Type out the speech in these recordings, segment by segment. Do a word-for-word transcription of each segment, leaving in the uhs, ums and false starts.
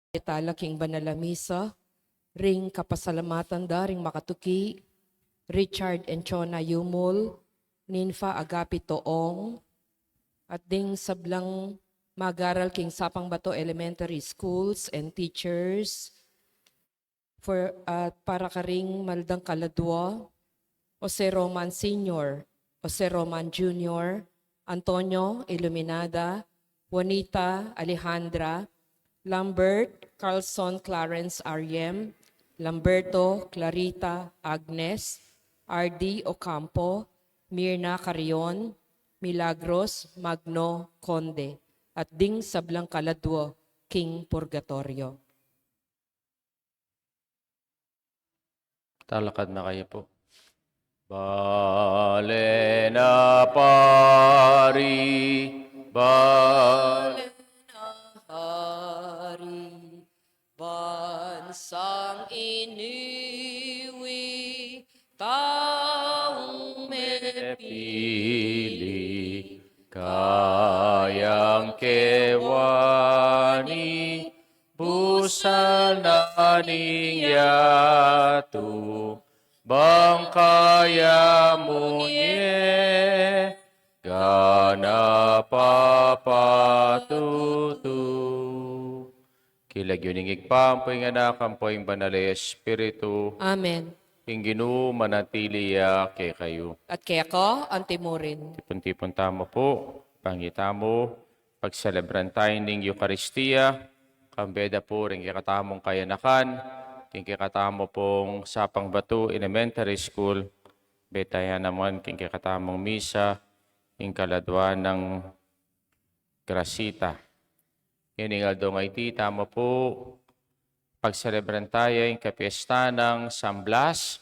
Itala king banal a misa, ring kapasalamatan da ring makatuki, Richard and Chona Yumul, Ninfa Agapito Ong, at ding sablang mag-aral king Sapang Bato Elementary Schools and teachers, for, at para karing maldang kaladua, Jose Roman Senior, Jose Roman Junior, Antonio Iluminada, Juanita Alejandra, Lambert Carlson Clarence Ariem, Lamberto Clarita Agnes, R D Ocampo, Mirna Carrion, Milagros Magno Conde, at ding sablang kaladua king purgatorio. Talakad na kayu pu. Bale na pari, bale na hari, bansang iniwi, taung mepili, kayang kewani, busal na ning yatu, bang kaya mu nye, gana papatutu. King lagyu ning Ibpa, ampo ing Anak, ampo ing Banal a Espiritu. Amen. Ing Ginu manatili ya kekayu. At keka antimurin. Tipun-tipun tamu pu, pangi tamu, pagselebran tamu ning Eukaristia, kambe da pu ring kekatamung kayanakan, king kekatamu pung Sapang Bato Elementary School, beta ya naman king kekatamung misa, ing kaladua nang Grasita. Ining aldo a iti tamu pu, pagselebran taya ing kapiesta nang San Blas,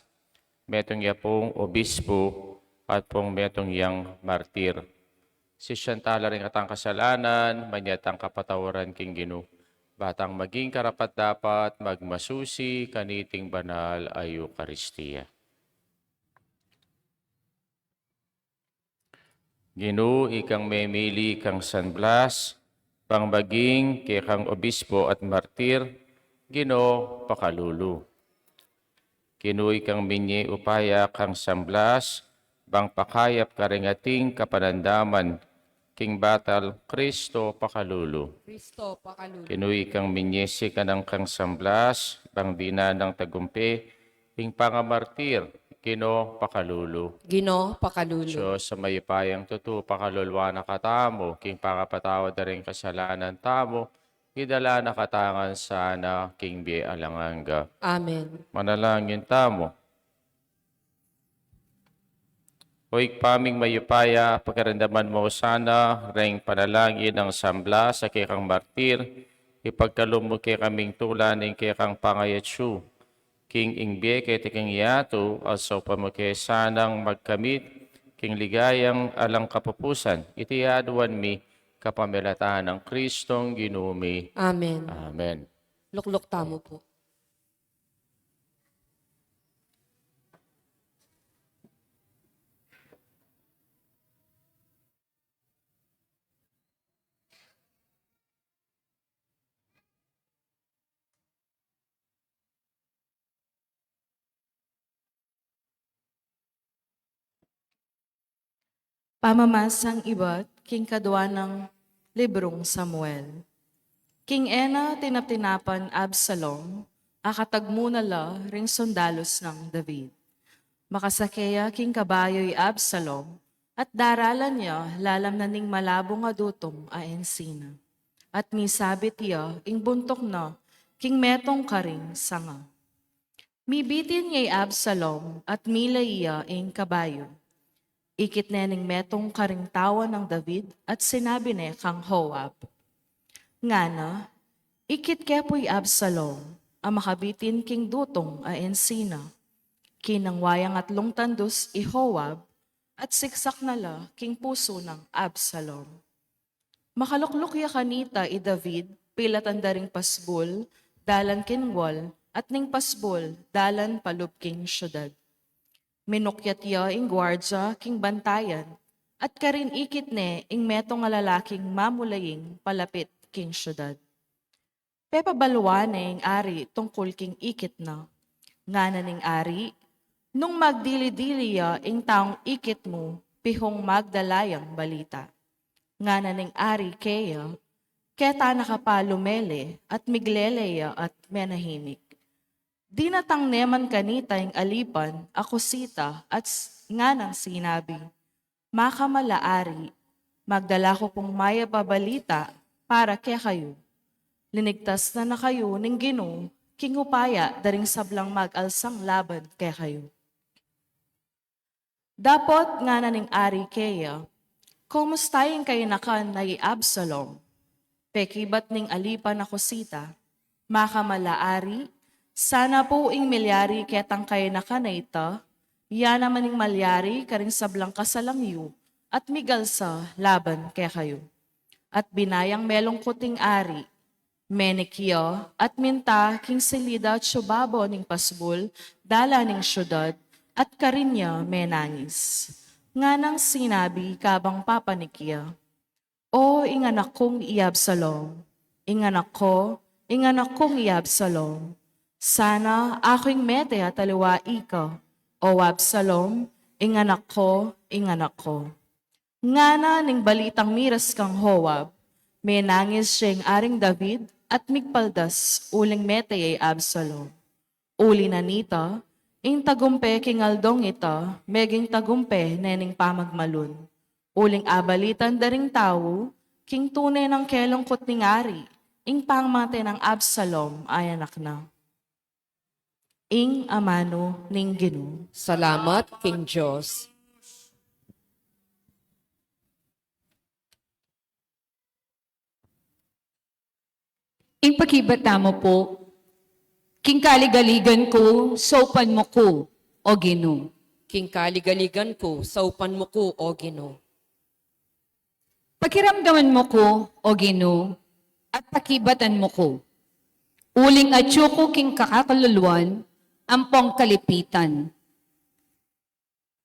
metung ya pung obispo at pung metung yang martir. Sisian tala ring katang kasalanan, manyad tang kapatawaran king Ginu, ba tang maging karapat-dapat magmasusi kaniting banal a Eukaristia. Ginu, ikang memili kang San Blas, bang maging kekang obispo at martir, Ginu, pakalulu. Ginu, ikang minye upaya kang San Blas, bang pakayap karing ating kapanandaman, king batal Kristo, pakalulu. Kristo, pakalulu. Ginu, ikang minye sikanan kang San Blas, bang dinan nang tagumpe ing pangamartir, Ginu, pakalulu. Ginu, pakalulu. Dios a mayupayang tutu, pakaluluan na katamu king pangapatawad da ring kasalanan tamu, idala na katamu ngan sana king bie alang angga. Amen. Manalangin tamu. O Ibpa ming mayupaya, pakiramdaman mu sana ring panalangin nang San Blas a kekang martir, ipagkalub mu kekaming tula ning kekang pangayatsu. King ing bie keti king yatu, alsa pa mu ke sanang magkamit king ligayang alang kapupusan. Iti aduan mi kapamilatan nang Kristong Ginu mi. Amen. Amen. Lukluk tamu pu. Pamamasang ibat king kadua nang librung Samuel. King e na tinap-tinapan Absalom, akatagmu na la ring sundalus nang David. Makasake ya king kabayu i Absalom, at daralan ya lalam na ning malabung a dutung a ensina. At misabit ya ing buntuk na king metung karing sanga. Mibitin ya i Absalom at milai ya ing kabayu. Ikit ne ning metung karing tawan nang David at sinabi ne kang Joab, "Ngana, ikit ke pu i Absalom a makabitin king dutung a ensina." Kinangwa yang atlung tandus i Joab at siksak na la king pusu nang Absalom. Makalukluk ya kanita i David, pilatan da ring pasbul dalan king wal, at ning pasbul dalan palub king siudad. Minukyat ya ing guardia king bantayan, at karin ikit ne ing metung a lalaking mamulaing palapit king siudad. Pepabaluan ne ing ari tungkul king ikit na. Ngana ning ari, "Nung magdili-dili ya ing taung ikit mu, pihung magdala yang balita." Ngana ning ari keya, "Keta na ka pa lumele at miglele ya at menahimik." Dinatang ne man kanita ing alipan a kusita at s-, nganang sinabi, "Makamala, Ari, magdala ku pung mayap a balita para kekayu. Linigtas na na kayu ning Ginu king upaya da ring sablang mag-alsang laban kekayu." Dapot ngana ning ari keya, "Kumusta ing kayanakan na i Absalom?" Pekibat ning alipan a kusita, "Makamala, Ari, sana pu ing milyari ketang kayanakan a ita, ya naman ing malyari karing sablang kasalang yu at migalsa laban kekayu." At binayang melungkut ing ari, menik ya at minta king silid at subabo ning pasbul, dalan ning siudad, at karin ya menangis. Nganang sinabi kabang papanik ya, "O, ing anak kung i Absalom, ing anak ku, ing anak kung i Absalom, sana aku ing mete at aliwa ika, O Absalom, ing anak ku, ing anak ku." Ngana ning balitang miras kang Joab, menangis ya ing Aring David at migpaldas uling mete ya i Absalom. Uli na nita, ing tagumpe king aldong ita meging tagumpe ne ning pamagmalun. Uling abalitan da ring tau king tune nang kelungkut ning ari ing pamate nang Absalom a anak na. Ing amanu ning Ginu. Salamat king Dios. Ing pakibat tamu pu, king kaligaligan ku, saupan mu ku, O Ginu. King kaligaligan ku, saupan mu ku, O Ginu. Pakiramdaman mu ku, O Ginu, at pakibatan mu ku. Uling atyu ku king kakakaluluan ampong kalipitan.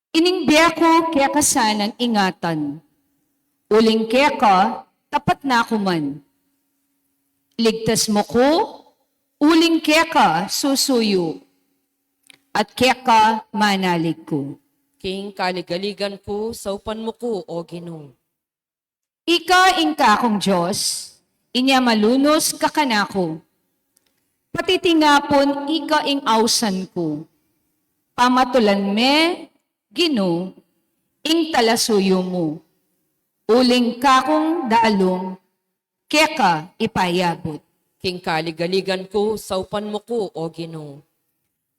Ining bie ku keka sanang ingatan, uling keka tapat na ku man. Ligtas mu ku, uling keka susuyu, at keka manalig ku. King kaligaligan ku, saupan mu ku, O Ginu. Ika ing kakung Dios, inya malunus ka kanaku. Patitingapun ika ing ausan ku. Pamatulan me, Ginu, ing talasuyu mu. Uling kakung dalung, keka ipayabut. King kaligaligan ku, saupan mu ku, O Ginu.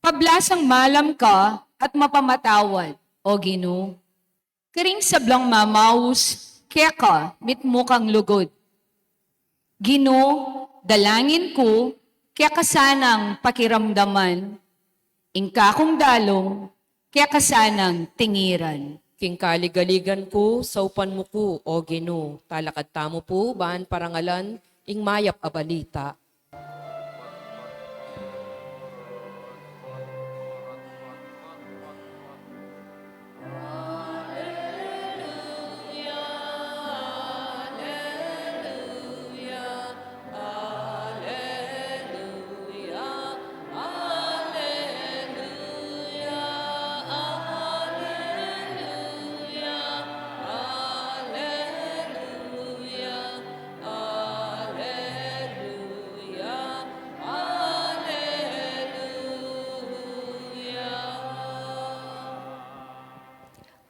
Pablasang malam ka at mapamatawad, O Ginu. Karing sablang mamaus keka mitmu kang lugud. Ginu, dalangin ku, keka sanang pakiramdaman, ing kakung dalung, keka sanang tingiran. King kaligaligan ku, saupan mu ku, O Ginu. Talakad tamu pu ban parangalan ing mayap a balita.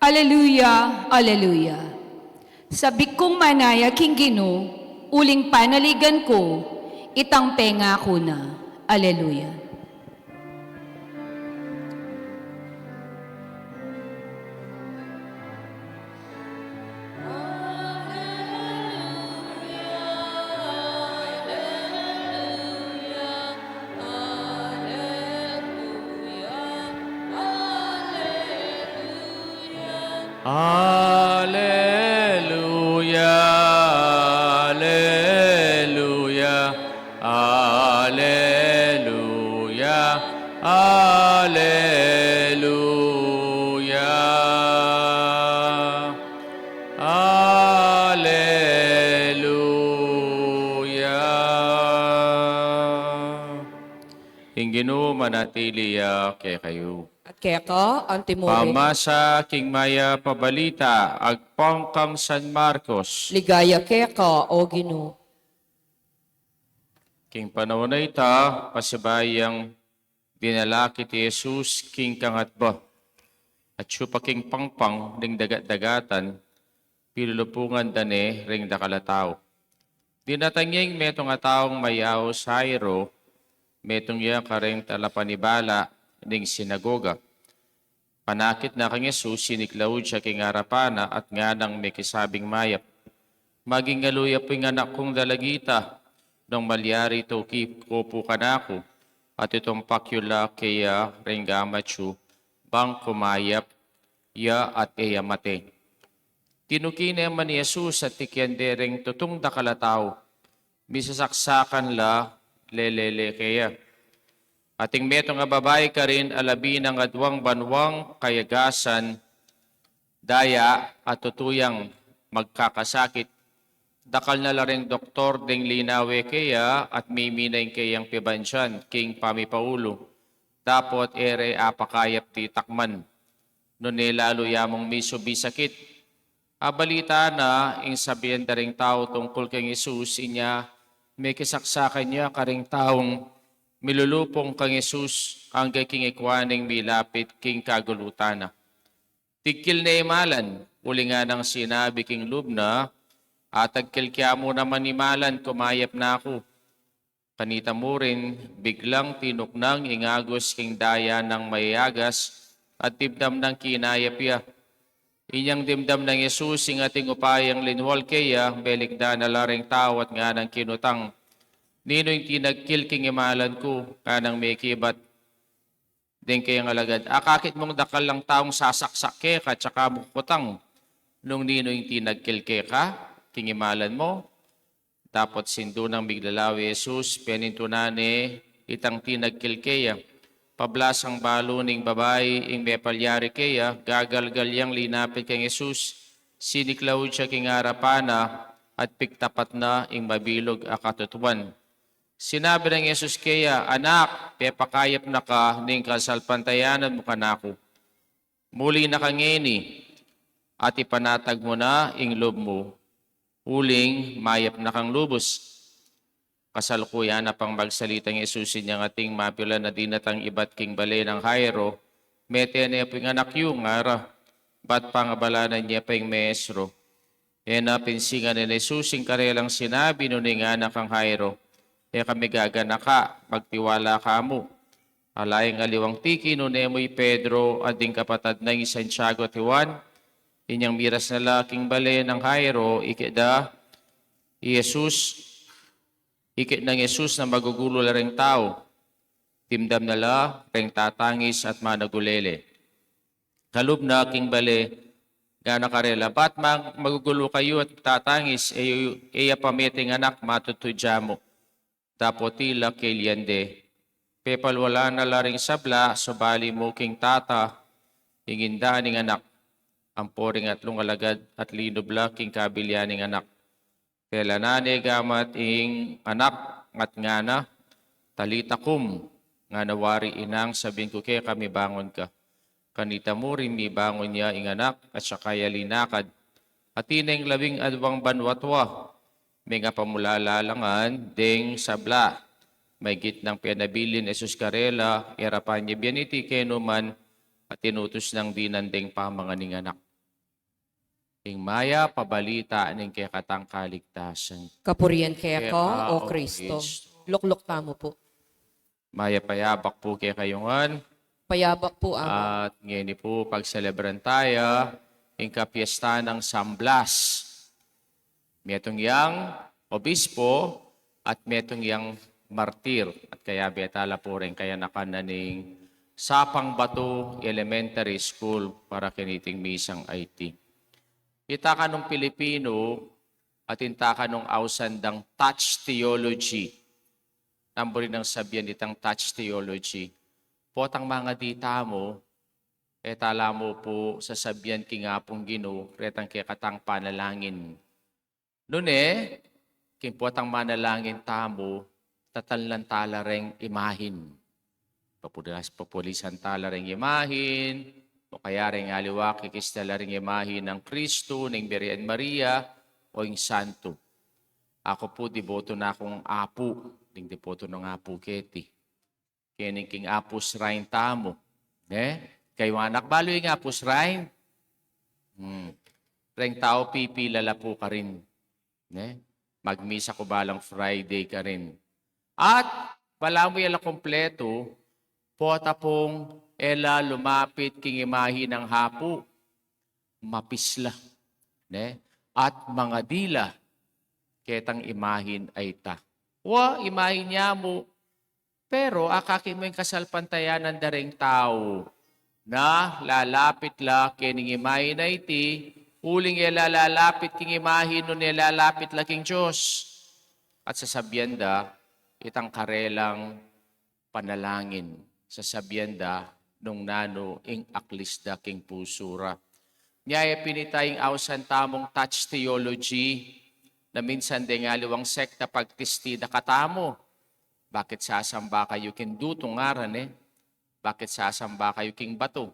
Aleluya, aleluya. Sabik kung manaya king Ginu, uling panaligan ku, itang pengaku na. Aleluya. Aleluya, aleluya, aleluya, aleluya, aleluya. Ginu manatili ya kekayu. At keka antimurin. Pamasa king mayap a balita agpang kang San Marcos. Ligaya keka, O Ginu. King panaun a ita, pasibayu yang dinala kiti Jesus king kangatba. At atyu pa king pangpang ning dagat-dagatan, pilulupungan da ne ring dakal a tau. Dinatang ya ing metung a taung mayaus Jairo, metung ya kareng talapanibala ning sinagoga. Panakit na kang Jesus, siniklaud ya king arapan na at nganang mekisabing mayap, "Maging alu ya pu ing anak kung dalagita, nung malyari tuki ko pu kanaku, at itumpak yu la keya ring gamat yu, bang kumayap ya at e ya mate." Tinuki ne man i Jesus at tikyan de ring tutung dakal a tau, misasaksakan la lelele keya. At ing metung a babai karin a labi nang aduang banuang kayagasan, daya at tutu yang magkakasakit, dakal na la ring doktor ding linawe keya at mimina ing keyang pibandian king pamipaulu, dapot e re apakayap titakman. Nune lalu ya mung misubi sakit. Abalita na ing sabian da ring tau tungkul kang Jesus, inya mekisaksakan ya karing taung milulupung kang Jesus angga king ikua neng milapit king kagulutan na. Tigkil ne i malan, uling nganang sinabi king lub na, "Atagkil kya mu naman i malan, kumayap na ku." Kanita murin, biglang tinuknang ing agus king daya nang mayayagas at dimdam nang kinayap ya. Inyang dimdam nang Jesus ing ating upayang linwal keya, melikdan na la ring tau at nganang kinutang, "Ninu ing tinagkil king imalan ku?" Nganang mekibat ding keyang alagad, "Akakit mung dakal lang taung sasaksak keka, tsaka mu kutang nung ninu ing tinagkil keka king imalan mu?" Dapot sindu nang miglalaw i Jesus, penintunan ne itang tinagkil keya. Pablasang balu ning babai ing mepalyari keya, gagalgal yang linapit kang Jesus, siniklaud ya king arapan na, at piktapat na ing mabilug a katutuan. Sinabi nang Jesus keya, "Anak, pepakayap na ka ning kasalpantayanan mu kanaku. Muli na ka ngeni, at ipanatag mu na ing lub mu." Uling mayap na kang lubus. Kasalukuyan na pang magsalitang Jesus, inyang ating mapilan a dinatang ibat king bale nang Jairo, "Mete ne pu ing anak yu," ngara. "Bat pangabalanan ye pa ing maestro." E na pinsingan nang Jesus ing karelang sinabi, nune ngana kang Jairo, "E ka migaganaka, magtiwala ka mu." Ala yang aliwang tiki, nune mu i Pedro at ding kapatad nang i Santiago at Juan. Inyang miras na la king bale nang Jairo, ikit da i Jesus, ikit nang Jesus na magugulu la ring tau. Dimdam na la ring tatangis at managulele. Kalub na king bale, ngana karela, "Bat mag-, magugulu kayu at tatangis, e, e ya pa mete ing anak, matutudya mu." Dapot ila kelian de, pepalwalan na la ring sabla, subali mu king tata ing inda ning anak. Ampo ring atlung alagad at linub la king kabilian ning anak. Tela na ne gamat ing anak at ngana, "Talita kum," ngana wari, "Inang, sabyan ku keka, mibangun ka." Kanita murin mibangun ya ing anak at saka ya linakad. Atin neng labing aduang banua tua, mengapamulala la ngan deng sabla. Maygit nang penabilin i Jesus karela, e ra pa ne bianiti kenu man, at inutus nang dinan deng pamangan ning anak. Ing mayap a balita ning kekatang kaligtasan. Kapurian keka, keka, O Kristo. Lukluk tamu pu. Mayap a yabak pu kekayu ngan. Payabak pu, Among. At ngeni pu, pagselebran taya ing kapiestan nang San Blas. Metung yang obispo at metung yang martir. At kayabe tala pu ring kayanakan na ning Sapang Batu Elementary School para keniting misang iti. Ita kanung Pilipinu, atin ta kanung ausan dang touch theology. Nanu pu ring sabyan itang touch theology? Potang mangadi tamu, e tala mu pu sasabyan king Apung Ginu retang kekatang panalangin. Nune, king potang manalangin tamu, tatalnan tala reng imahin. Papulis-, papulisan ta la ring imahin, o kaya ring aliwa, kikis ta la ring imahin nang Kristu, ning Birhen Maria, o ing santo. Aku pu, deboto na kung Apu, ding deboto nang Apu keti. Keni king Apu Shrine tamu. Ne? Kaywanak balu ing Apu Shrine. Hmm. Reng tau pipila la pu karin. Ne? Magmisa ku balang Friday karin. At balamu e la kumpletu, pota pung e la lumapit king imahin nang Apu, mapisla. Ne? At mangadi la ketang imahin a ita. Wa, imahin ya mu, pero akakit mu ing kasalpantayanan da ring tau na lalapit la kening imahin a iti, uling e la lalapit king imahin nune lalapit la king Dios. At sasabian da itang karelang panalangin, sasabian da nung nanu ing aklis da king pusu ra. Nya e pin ita ing ausan tamung touch theology, na minsan deng aliwang sekta pagtisti da katamu. Bakit sasamba kayu king dutung, ngaran e? Bakit sasamba kayu king batu?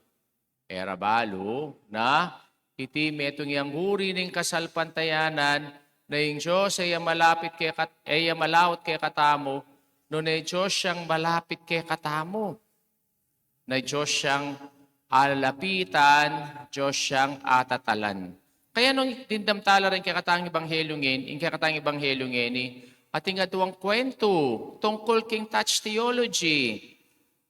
E ra balu na iti metung yang uri ning kasalpantayanan, na ing Dios e ya malapit keka-, e ya malaut kekatamu, nune Dios yang malapit kekatamu. Na Dios yang alapitan, Dios yang atatalan. Kaya nung dimdam ta la ring kekatang ebanghelyo ngeni, ing kekatang ebanghelyo ngeni, atin aduang kwentu tungkul king touch theology.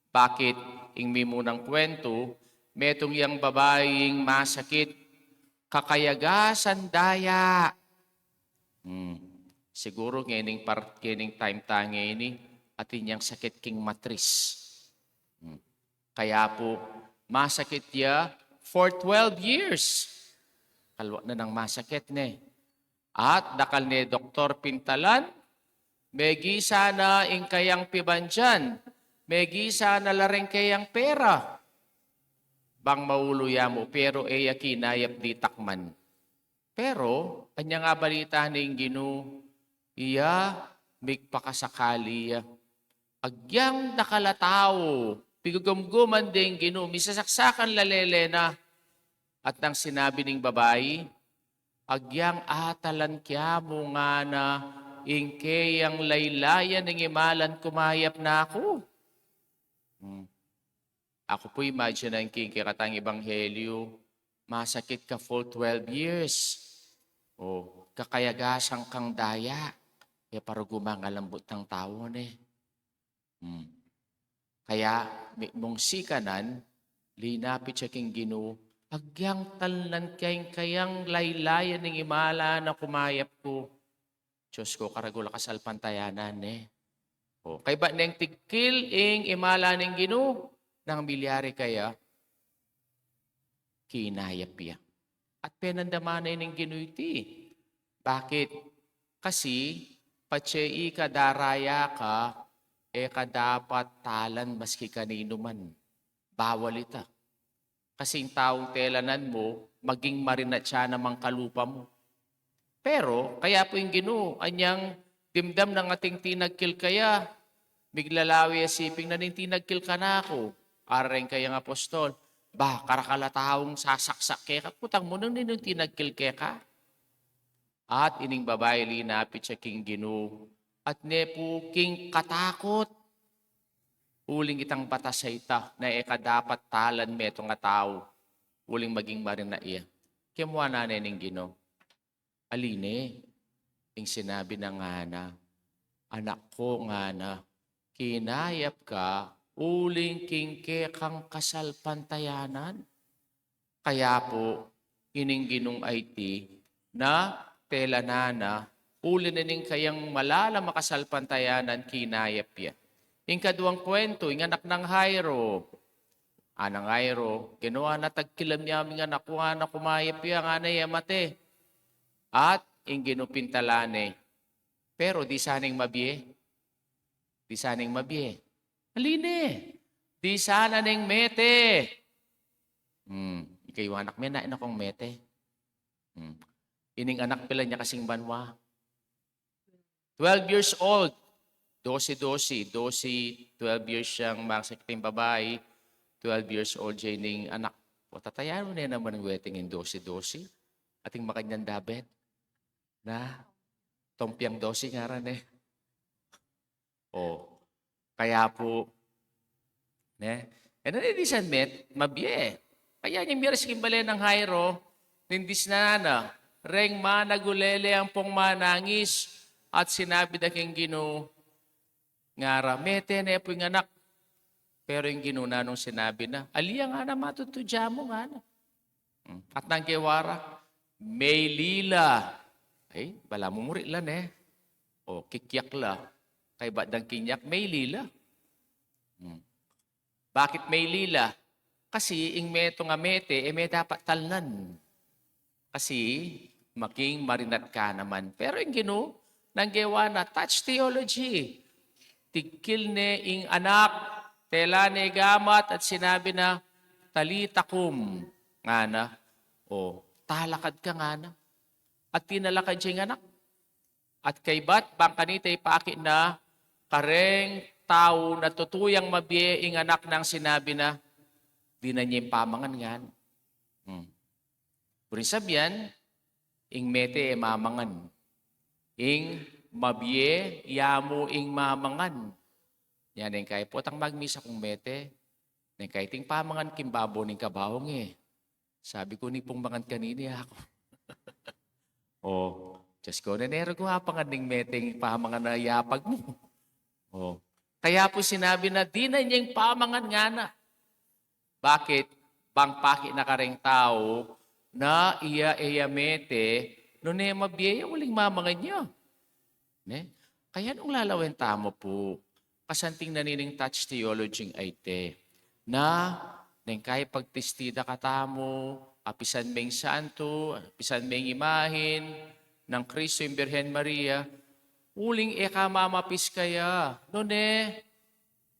Bakit? Ing mimunang kwentu, metung yang babaing masakit, kakayagasan daya. Hmm. Siguru ngening par-, ngening time ta ngeni, atin yang sakit king matris. Hmm. Kaya pu, masakit ya for twelve years. Kalwa na nang masakit ne. At dakal ne doktor pintalan, megisa na ing kayang pibandian, megisa na la ring kayang pera. Bang maulu ya mu, pero e ya kinayap ditak man. Pero anyang abalita ning Ginu, iya migpakasakali ya. Agyang dakal a tau, pigugumguman ding Ginu, misasaksakan la lele na. At nang sinabi ning babai, agyang atalan kya mu ngana ing keyang laylayan ning imalan kumayap na ku. Hmm. Aku pu, imagine ing kekatang ebanghelyo, masakit ka for twelve years. O, kakayagasan kang daya. E paruguman ing lambut nang tau ne. Hmm. Kaya, mi-, mung sikanan, linapit ya king Ginu, agyang talnan kya ing kayang laylayan ning imalan a kumayap ku. Dios ku, karagul a kasalpantayanan ne. O, kaybat neng tigkil ing imalan ning Ginu, nang milyari kaya, kinayap ya. At penandaman ne ning Ginu iti. Bakit? Kasi, patse ika daraya ka, e ka dapat talan maski kaninu man. Bawal ita. Kasi ing taung telanan mu, maging marina ya namang kalupa mu. Pero, kaya pu ing Ginu, anyang dimdam nang ating tinagkil kaya, miglalawi ya siping na, ning tinagkil kanaku. Areng kayang apostol, ba, karakal a taung sasaksak keka, kutang mu nung ninung tinagkil keka. At ining babai linapit ya king Ginu, at ne pu king katakut. Uling itang batas a ita, na e ka dapat talan metung a tau, uling maging marina iya. Kemua na ne ning Ginu. Ali ne, ing sinabi na ngana, anak ku ngana, kinayap ka, uling king kekang kasalpantayanan. Kaya pu, ining Ginung aiti, na telanan na, uli na ning kayang malalam a kasalpantayanan kinayap ya. Ing kaduang kwentu, ing anak nang Jairo. Anang Jairo, Ginu, ana, tagkilam ya mu ing anak ku, ana, kumayap ya, ngana e mate. At ing Ginu pintalan ne, pero di sana ing mabie. Di sana ing mabie. Ali ne. Di sana neng mete. Hmm, ikayu anak me, nanu kung mete? Hmm. Ining anak, pilan ya kasing banua? Twelve years old. Dose-dose, dose, twelve years yang masakiting babai, twelve years old ya ining anak. O, tatayan mu ne naman ng wedding ing dose-dose. Ating makanyan, David. Na, tompiang dose ngaran e. O, kaya pu, ne? E na, ne, di san met, mabie. Kaya ning miras king bale nang Jairo, nindisnan na, reng managulele ampong manangis, at sinabi da king Ginu, ngara, mete ne pu ing anak. Pero ing Ginu nanung sinabi na, ali ya ngana, matutudya mu ngana. Hmm. At nang gewa ra, meli la. Ay, balamu muri la ne. O, kikyak la. Kaybat dang kinyak, meli la. Hmm. Bakit meli la? Kasi ing metung a mete, e me dapat talnan. Kasi making marinat ka naman. Pero ing Ginu, nang gewa na, touch theology. Tigkil ne ing anak, tela ne gamat, at sinabi na, "Talita kum," ngana. O, talakad ka ngana. At tinalakad ya ing anak. At kaybat, bang kanita ipakit na kareng tau na tutu yang mabie ing anak nang sinabi na, dinan ye ing pamangan ngana. Hmm. Buring sabian, ing mete e mamangan. Ing mabie, ya mu ing mamangan. Yan ing kaya potang magmisa kung mete. Neng kaya iting pamangan king babo ning kabaong e. Sabi ku, "Ini pung mangan kanini aku." O, Diyos ko, nene, rugwa pangan ning mete ing pamangan a yapag mu. O, kaya pu sinabi na, dinan yeng pamangan ngana. Bakit? Bang pakit na kareng tau na iya e ya mete, nune mabie ya, uling mamangan ya. Ne? Kaya nung lalawen tamu pu, kasanting na nining touch theology a iti. Na, neng kaya pagtisti da katamu, apisan meng santu, apisan meng imahin nang Kristo, ing Birhen Maria, uling e ka mamapis kaya, nune,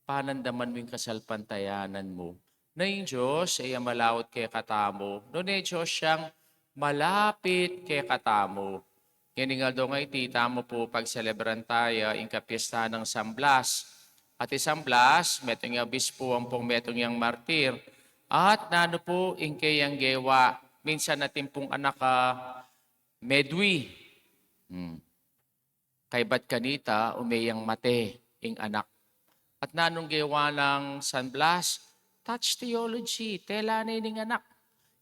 panandaman mu ing kasalpantayanan mu. Na ing Dios, e ya malaut kekatamu. Nune Dios yang malapit kekatamu. Ngening aldo ngeni, tamu pu pagselebran taya ing kapiestan nang San Blas. At i San Blas, metung yang obispu ampong metung yang martir. At nanu pu ing keyang gewa, minsan atin pung anak a medwi. Hmm. Kaybat kanita, ume yang mate ing anak. At nanung gewa nang San Blas? Touch theology, tela ne ning anak.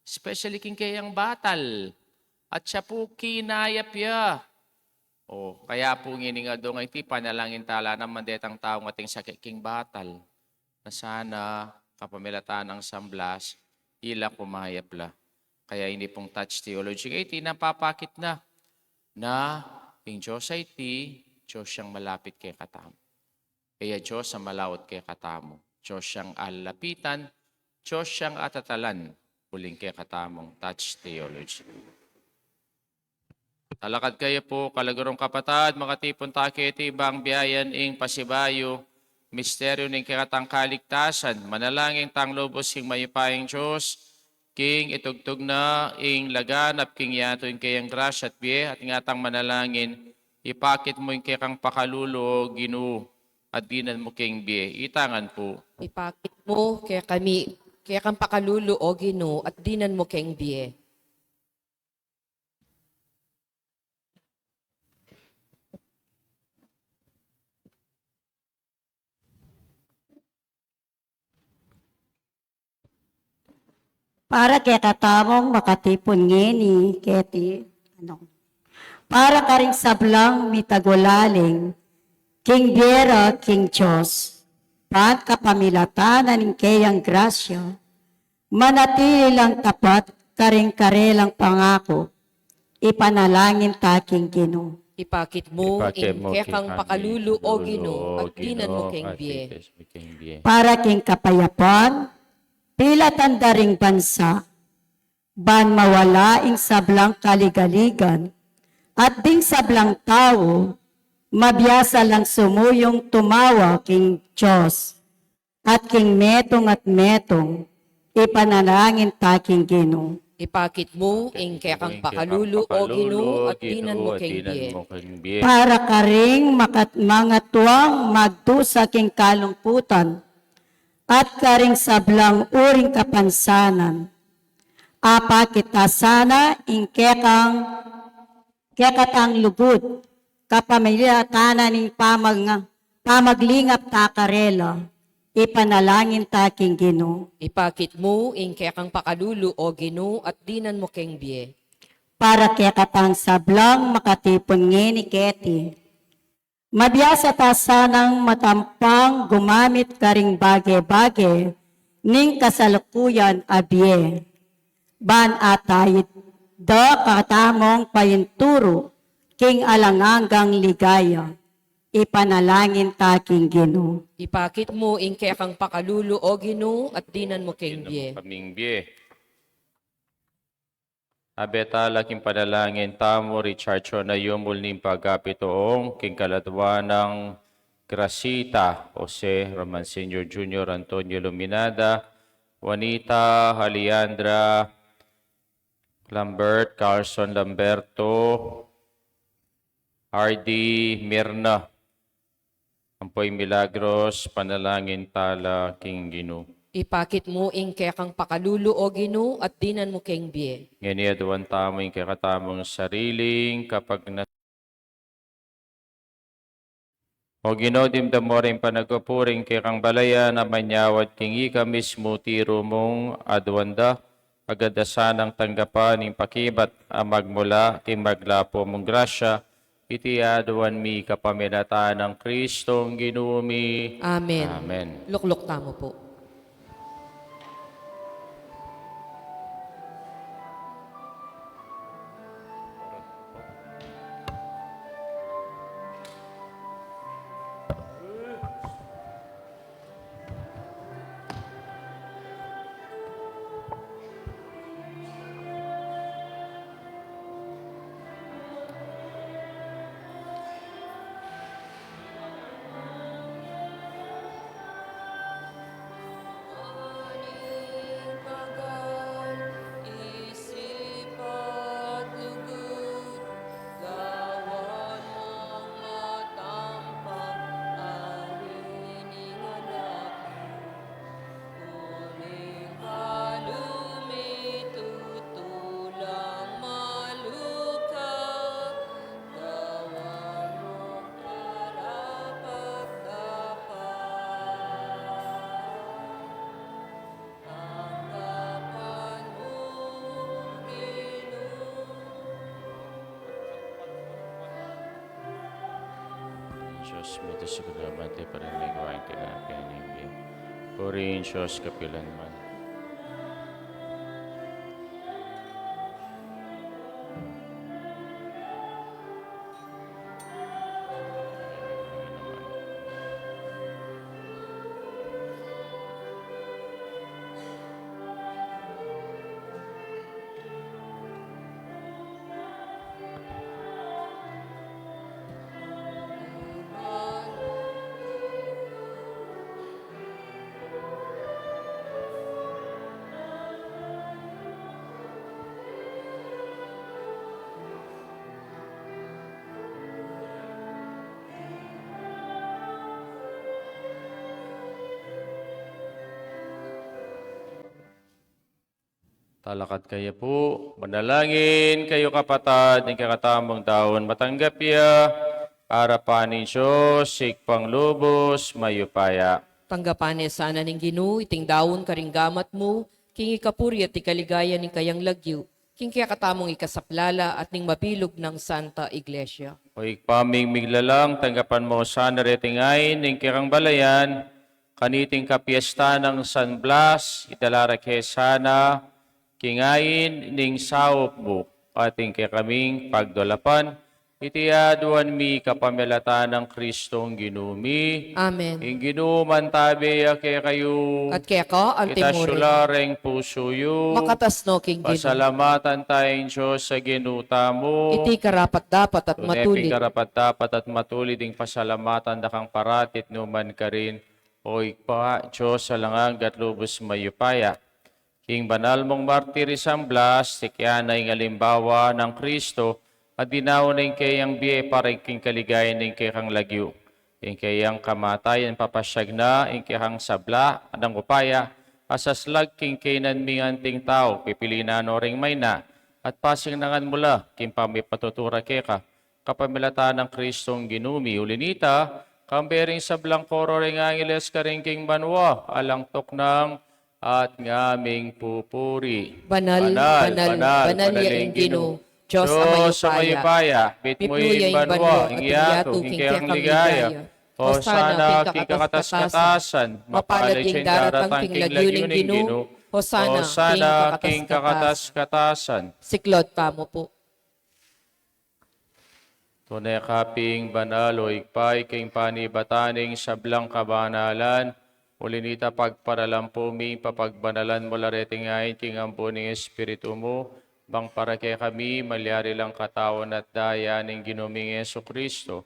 Especially king keyang batal. At siya pu kinayap ya. O, kaya pu ngening aldo ngeni, panalangin tala naman detang tau ating sakit king batal. Na sana kapamilatan nang San Blas, ila kumayap la. Kaya ini pung touch theology a iti, napapakit na, na ing Dios a iti, Dios yang malapit kekatamu. E ya Dios a malaut kekatamu. Dios yang alalapitan, Dios yang atatalan, uling kekatamung touch theology. Talakad kayu pu, kaluguran kung kapatad, makatipun ta keti bang biayan ing pasibayu, misteryu ning kekatang kaligtasan. Manalangin tang lubus king mayupayang Dios, king itugtug na ing laganap king yatu ing keyang grasya at bie, at ngatang manalangin, ipakit mu ing kekang pakalulu, O Ginu, at dinan mu keng bie. Itangan pu. Ipakit mu kekami, kekang pakalulu, O Ginu, at dinan mu keng bie. Para kekatamung makatipun ngeni keti, ano, para karing sablang mitagulaling king bie ra king Dios, ban kapamilatan na ning keyang grasya, manatili lang tapat karing karelang pangaku, ipanalangin ta king Ginu. Ipakit mu ing kekang pakalulu, O Ginu, at dinan mu keng bie. Para king kapayapan, pilatan da ring bansa, ban mawala ing sablang kaligaligan, at ding sablang tau, mabiasa lang sumuyung tumawa king Dios, at king metung at metung, ipanalangin ta king Ginu. Ipakit mu ing kekang pakalulu, O Ginu, at dinan mu keng bie. Para karing makat-, mangatuang magdusa king kalungkutan, at karing sablang uring kapansanan. Apakit ta sana ing kekang, kekatang lugud, kapamilatan ning pamag-, pamaglingap ta karela. Ipanalangin ta king Ginu. Ipakit mu ing kekang pakalulu, O Ginu, at dinan mu keng bie. Para kekatang sablang makatipun ngeni keti, mabiasa ta sanang matampang gumamit karing bage-bage ning kasalukuyan a bie. Ban ataid da katamung painturu king alang anggang ligaya. Ipanalangin ta king Ginu. Ipakit mu ing kekang pakalulu, O Ginu, at dinan mu keng bie. Kaming bie. Abe tala king panalangin tamu, Richard Chona Yumul ning pagapitong, king kaladwa nang Gracita, Jose Roman Senior Junior, Antonio Luminada, Juanita, Alejandra, Lambert, Carlson Lamberto, R D Mirna, ampo ing Milagros, panalangin tala king Ginu. Ipakit mu ing kekang pakalulu, O Ginu, at dinan mu keng bie. Ngeni aduan tamu ing kekatamung sariling kapagna-, O Ginu, dimdam mu ring panagpuri ning kekang balayan a manyawad king ika mismu tiru mung aduan da, agad da sanang tanggapan ing pakibat a magmula king maglapu mung grasya, iti aduan mi kapamilatan nang Kristong Ginu mi. Amen. Amen. Lukluk tamu pu. Diyos, mita sa kalamati pa rin may gawain tinapay ning bie. Purihin Diyos kapilan man. Talakad kayu pu, manalangin kayu kapatad, ing kekatamung daun matanggap ya, arapan ning Dios, Ibpang lubus mayupaya. Tanggapan ne sana ning Ginu iting daun karing gamat mu, king ikapuri at ikaligaya ning kayang lagyu, king kekatamung ikasaplala at ning mabilug nang Santa Iglesia. O Ibpa ming miglalang, tanggapan mu sana reting ain ning kekang balayan, kaniting kapiestan nang San Blas, idala ra ke sana king ain ning saup mu, at ing kekaming pagdulapan, iti aduan mi kapamilatan nang Kristong Ginu mi. Amen. Ing Ginu mantabi ya kekayu. At keka antimurin. Itas yu la reng pusu yu. Makatas no king Ginu. Pasalamatan taya ing Dios a Ginu tamu. Iti karapat-dapat at matulid. Tune pin karapat-dapat at matulid ing pasalamatan da kang parati at nukarin man, O Ibpa, Dios a alang angga at lubus mayupaya. Ing banal mung martir i San Blas, tikyan na ing alimbawa nang Kristo, at dinaun na ing keyang bie para king kaligayan ning kekang lagyu. Ing keyang kamatayan papasyag na ing kekang sabla nang upaya, asaslag king keynan ming anting tau, pipili na no ring mayna, at pasinangan mu la king pamipatutu ra keka, kapamilatan nang Kristong Ginu mi. Uli na nita, kambe ring sablang koro ring angeles karin king banua, alang tuknang at ngaming pupuri. Banal, banal, banal, banal ya ing Ginu, Dios a mayupaya. Mitmu ya ing banua, ing yatu, king kekang ligaya. Hosana king kakatas-katasan. Mapalad ya ing daratang king lagyu ning Ginu. Hosana king kakatas-katasan. Siklaud tamu pu. Tune ka pin banal, o Ibpa, king panibatan ning sablang kabanalan, uli na nita pagparalampu mi ing papagbanalan mu la reting ain king ambun ning Espiritu mu, bang para kekami malyari lang katawan at daya ning Ginu ming Jesucristo.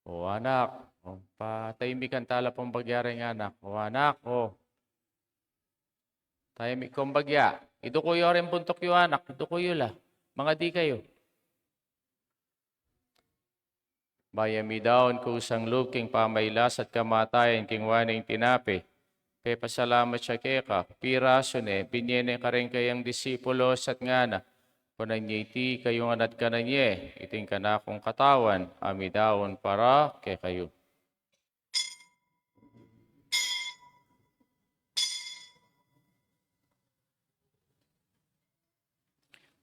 O anak, o, patahimikan tala pung bagya ring anak. O anak, o. Tahimik kung bagya. Iduku yu ring buntuk yu, anak. Iduku yu la. Mangadi kayu. Bayu ya midaun kusang lub king pamailas at kamatayan, kinua ne ing tinape, pepasalamat ya keka, pirasu ne, binie ne karing kayang disipulos at ngana: Kunan ye iti kayu ngan at kanan ye, iti ing kanakung katawan a midaun para kekayu.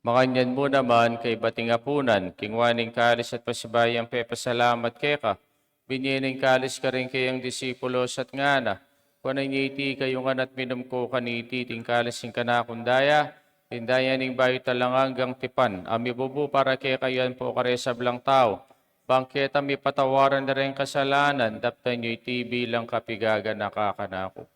Makanyan mu naman kaybat ning apunan, kinua ne ing kalis at pasibayu yang pepasalamat keka, binie ne ing kalis karing kayang disipulos at ngana: Kunan ye iti kayu ngan at minum ko kaniti, iti ing kalis ning kanakung daya, ing daya ning bayu at alang anggang tipan, a mibubu para kekayu ampo kareng sablang tau, bang keta mipatawaran la reng kasalanan. Daptan yu iti bilang kapigaganaka kanaku.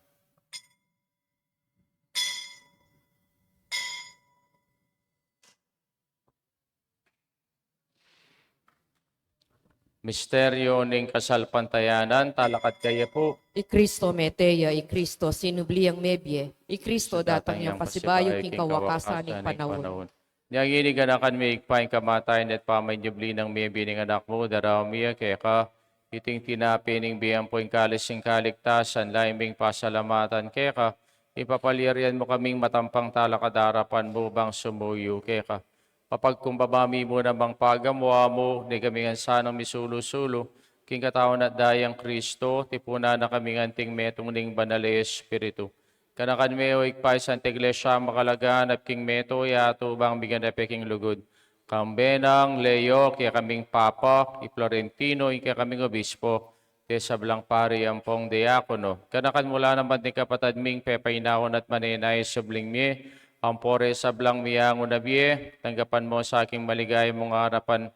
Misteryu ning kasalpantayanan, talakad kaya pu. I Kristo mete ya, i Kristo sinubli yang mebie, i Kristo datang yang pasibayu king kawakasan ning panaun. Inya ngeni, ganakan mi, Ibpa, ing kamatayan at pamanyubli nang mebie ning Anak mu, daraun mi ya keka iting tinape ning bie ampo ing kalis ning kaligtasan, lalu ming pasalamatan keka, ipapalyarian mu kaming matampang talakad king arapan mu bang sumuyu keka. Papagkumbaba mi mu namang pagamuan mu, ne kami ngan sanang misulu-sulu king katawan at daya nang Kristo, tipunan na kami ngan king metung ning Banal a Espiritu. Ganakan me, o Ibpa, ing Santa Iglesia makalaganap king metung yatu bang miganap ya king lugud. Kambe nang Leo, ing kekaming Papa, i Florentino, ing kekaming Obispo, ding sablang pari ampong diakono. Ganakan mu la naman ding kapatad ming pepainawa at manenaya king subling mie, ampo reng sablang miangu na bie, tanggapan mu sa king maligaya mung arapan,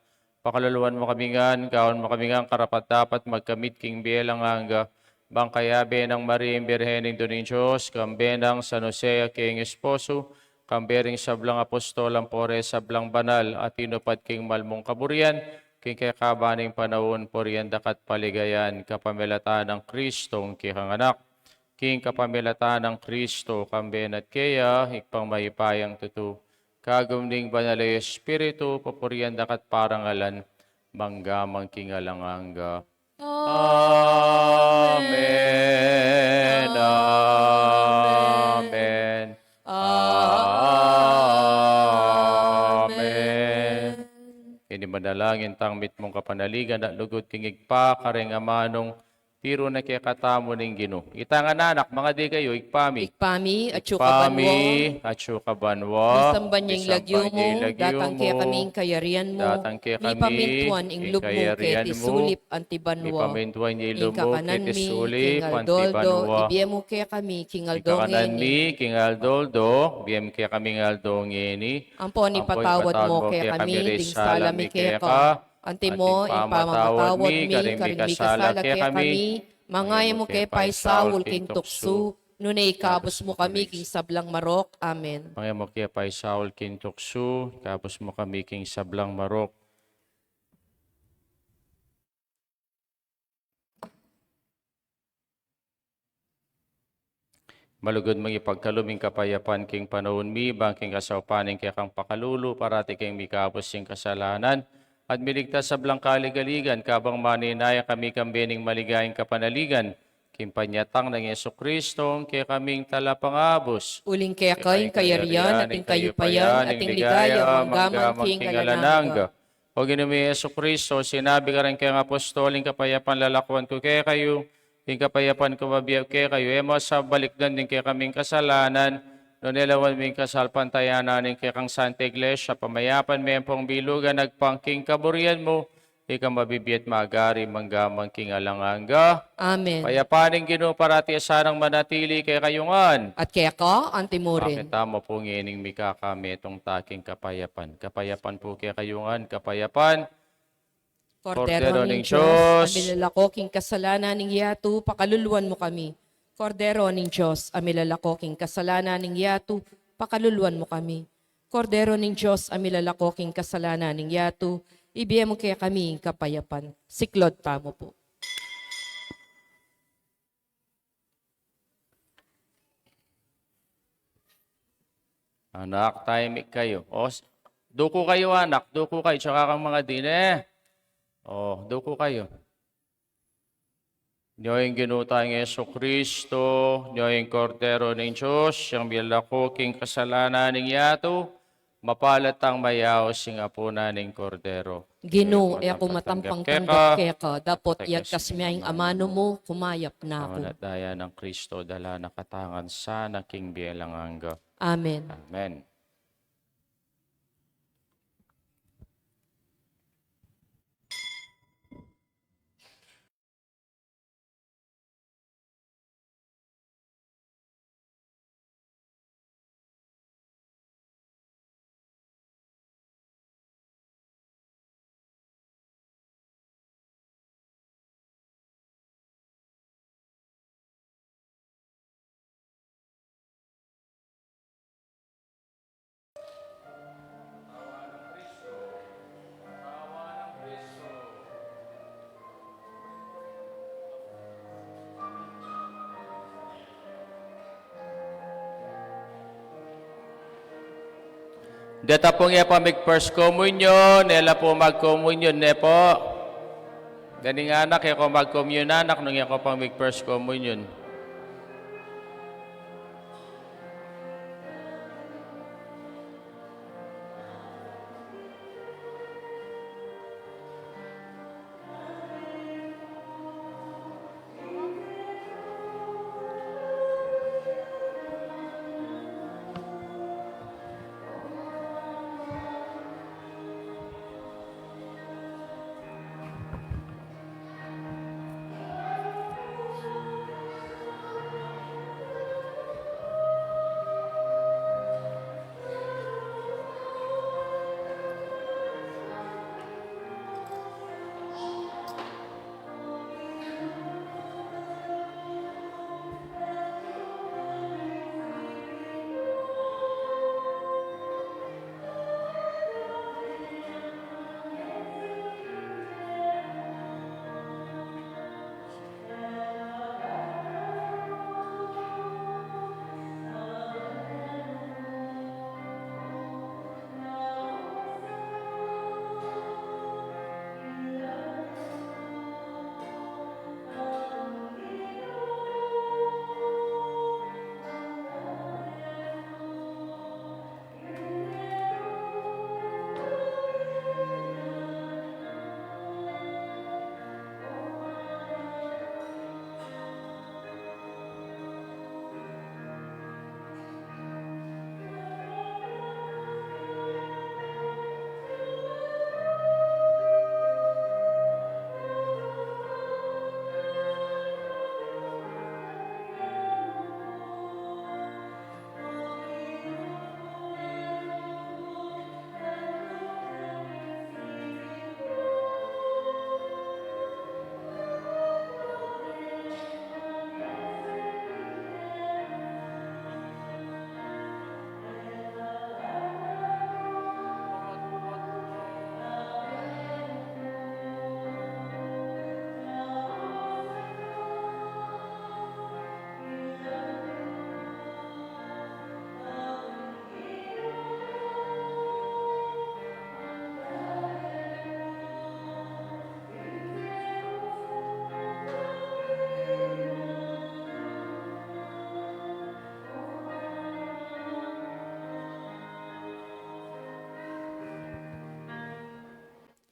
pakaluluan mu kami ngan, gawan mu kami ngan karapat-dapat magkamit king bie alang angga, bang kayabe nang Maria ing Birhen, Indu ning Dios, kambe nang San Jose a keyang esposo, kambe ring sablang apostol ampo reng sablang banal a tinupad king mal mung kaburian, king kekaban ning panaun, purian da ka at paligayan, kapamilatan nang Kristong kekang Anak. King kapamilatan nang Kristo, kambe na at keya, Ibpang mayupayang tutu, kagum ning Banal a Espiritu, papurian da ka at parangalan, mangga man king alang angga. Amen. Amen. Amen. Ini manalangin tang mitmung kapanaligan at lugud king Ibpa, kareng amanung tiru na kekatamu ning Ginu. Ita ngan, anak, mangadi kayu. Ibpa mi, Ibpa mi, atsu ka banua, atsu ka banua, misamban ya ing lagyu mu, datang kekami ing kayarian mu, datang kekami, mipamintuan ing lub mu keti sulip anti banua. Mipamintuan ya ing lub mu keti sulip anti banua. Ing kakanan mi king aldo-aldo ibie mu kekami king aldo ngeni. Ing kakanan mi king aldo-aldo ibie mu kekami king aldo ngeni. Ampon ipatawad mu kekami ding sala mi keka, anti mo ing pamamatawad mi karing mikasala kekami. Manga e mu ke paisaul king tuksu, nune ikabus mu kami king sablang marok. Amen. Manga e mu ke paisaul king tuksu, ikabus mu kami king sablang marok. Malugud mung ipagkalub ing kapayapan king panaun mi, bang king kasaupan ning kekang pakalulu, parati keng mikabus king kasalanan, at miligtas sablang kaligaligan, kabang maninaya kami kambe ning maligayang kapanaligan, king panyatang nang Jesucristo, ing kekaming talapangabus. Uling keka ing kayarian, at ing kayupayan, at ing ligaya, mangga man king alang angga. O Ginu mi Jesucristo, sinabi mu karing kekang apostol, ing kapayapan lalakwan ku kekayu, ing kapayapan ku bibie ku kekayu, e mu sa balikdan ding kekaming kasalanan, nune lawan mu ing kasalpantayanan ning kekang Santa Iglesia, pamayapan me ampong bilugan agpang king kaburian mu, ika a mabibie at magari mangga man king alang angga. Amen. Kapayapan ning Ginu parati sanang manatili kekayu ngan. At keka antimurin. Pakit tamu pu ngening mikakametung ta king kapayapan. Kapayapan pu kekayu ngan, kapayapan. Kordero ning Dios, a milalako king kasalanan ning yatu, pakaluluan mu kami. Kordero ning Dios, a milalako king kasalanan ning yatu, pakaluluan mu kami. Kordero ning Dios, a milalako king kasalanan ning yatu, ibie mu kekami ing kapayapan. Siklaud tamu pu. Anak, tahimik kayu. O, s-, duku kayu, anak. Duku kayu, tsaka kang mga dine. O, duku kayu. Nyo ing Ginu tang Jesucristo, nyo ing Kordero ning Dios, yang milalako king kasalanan ning yatu, mapalad tang mayaus king apunan ning Kordero. Ginu, e ku matanggap keka, dapot iagkas me ing amanu mu, kumayap na ku. Ing daya nang Kristo, dala na katamu ngan sana king bie alang angga. Amen. Amen. Deta pung e pa mig first communion, e la pu mag-communion, ne pu? Deng anak, e ko mag-communion, anak, nung e ko pang mig first communion.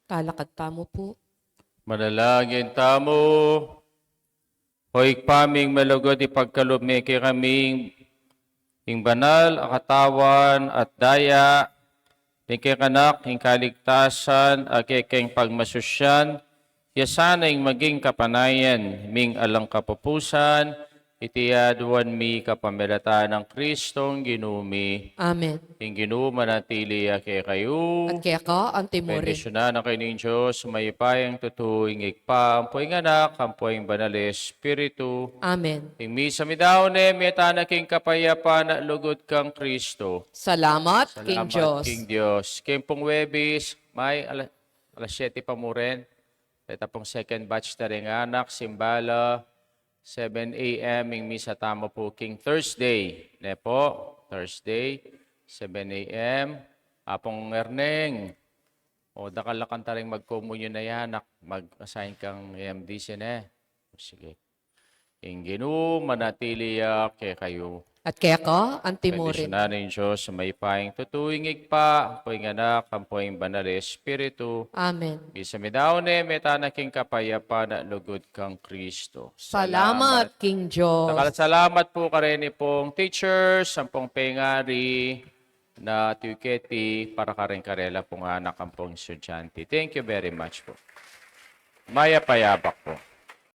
Talakad tamu pu. Manalangin tamu. O Ibpa ming malugud, ipagkalub me kekami ing banal a katawan at daya ning kekang Anak, ing kaligtasan a kekeng pagmasusyan, ya sana ing maging kapanayan ming alang kapupusan. Iti aduan mi kapamilatan nang Kristong Ginu mi. Amen. Ing Ginu manatili ya kekayu. At keka antimurin. Bendisyunan na kayu ning Dios, mayupayang tutu, ing Ibpa, ampo ing Anak, ampo ing Banal a Espiritu. Amen. Ing misa mi daun ne, mete na king kapayapan at lugud kang Kristo. Salamat king Dios. King Dios. Keng pung Huwebes, may ala-, alas siyete pa mu rin. Reta pung second batch da ring anak, simbala, seven A M ing misa tamu pu king Thursday. Ne pu, Thursday, seven A M. Apung Erneng, o, dakal na kang taring magkomunyon a anak, mag-assign kang M D C ne. Sige. Ing Ginu manatili ya kekayu. At keka antimurin. Bendisyunan ning Dios, mayupayang tutu, ing Ibpa, ampo ing Anak, ampo ing Banal a Espiritu. Amen. Misa mi daun ne, mete na king kapayapan at lugud kang Kristo. Salamat king Dios. Dakal a salamat pu kareni pung teachers, ampong pengari na tuyuketi para kareng karela pung anak ampong estudyante. Thank you very much pu. Mayap a yabak pu.